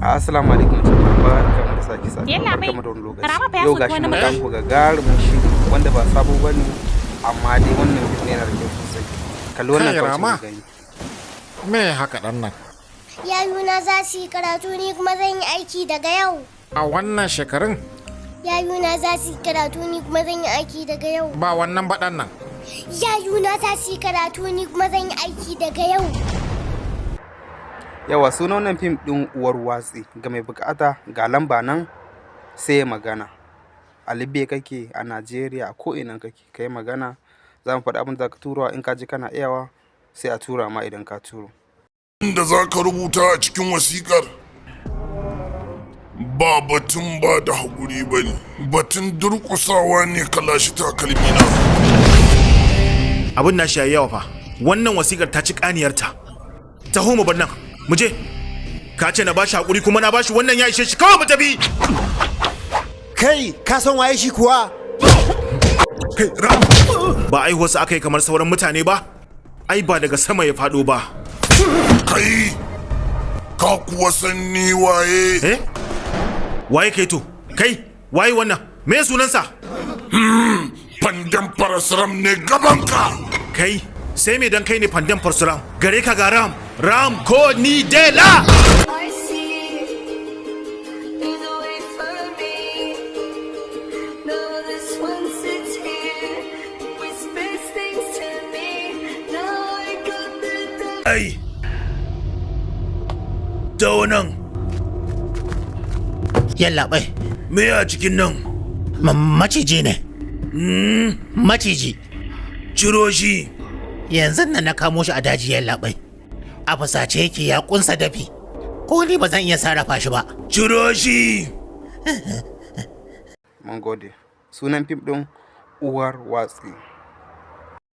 Assalamu alaikum jama'a, barkamu da sake saduwa, Yalla bai. barkamu da wani lokaci. Rama fa ya Yau soki gashi wani mun mutum. kawo muku gagarumin shiri wanda ba sabo bane, amma dai wannan fim yana da kyau sosai. Kalli wannan Kai, kawai Rama. mu gani. Me haka ɗan nan? Yayuna za su yi karatu, ni kuma zan yi aiki daga yau. A wannan shekarun? Yayuna za su yi karatu, ni kuma zan yi aiki daga yau. Ba wannan ba, ɗan nan. Yayuna za su yi karatu, ni kuma zan yi aiki daga yau. Yawa, sunan wannan fim ɗin Uwar Watsi. Ga mai bukata, ga lamba nan, sai ya magana. A Libya kake, a Najeriya, a ko'ina kake, ka yi magana, za mu faɗi abin da ka turawa. In ka ji kana iyawa, sai a tura ma idan ka turo. Da za ka rubuta a cikin wasikar ba batun ba da haƙuri ba ne, batun durƙusawa ne ka lashe takalmina. Abin nashi yayi yawa fa. Wannan wasikar ta ci kaniyarta. Taho mu bar nan, mu je. Ka ce na bashi hakuri kuma na bashi. Wannan ya ishe shi. Kawai mu tafi. Kai, ka san waye shi kuwa? Kai Ram, ba aihuwarsa aka yi kamar sauran mutane ba. Ai ba daga sama ya faɗo ba. Kai, ka kuwa san ni waye? Eh, waye kai? To kai waye wannan? Me sunansa? Fandan Parasram ne gabanka. Kai, sai me dan kai ne Fandan Parsuram? Gare ka ga Ram, Ram ko ni Dela. I see there's a way for me. Now this one sits here, whispers things to me. Now I got the Ai dawo nan. Yallaɓai. Me a cikin nan? Maciji ne. Maciji. Ciro shi. Yanzu nan na kamo shi a daji, yallaɓai. A fusace yake, ya kunsa dafi. Ko ni ba zan iya sarrafa shi ba. Ciro shi. Mun gode. Sunan fim ɗin Uwar Watsi.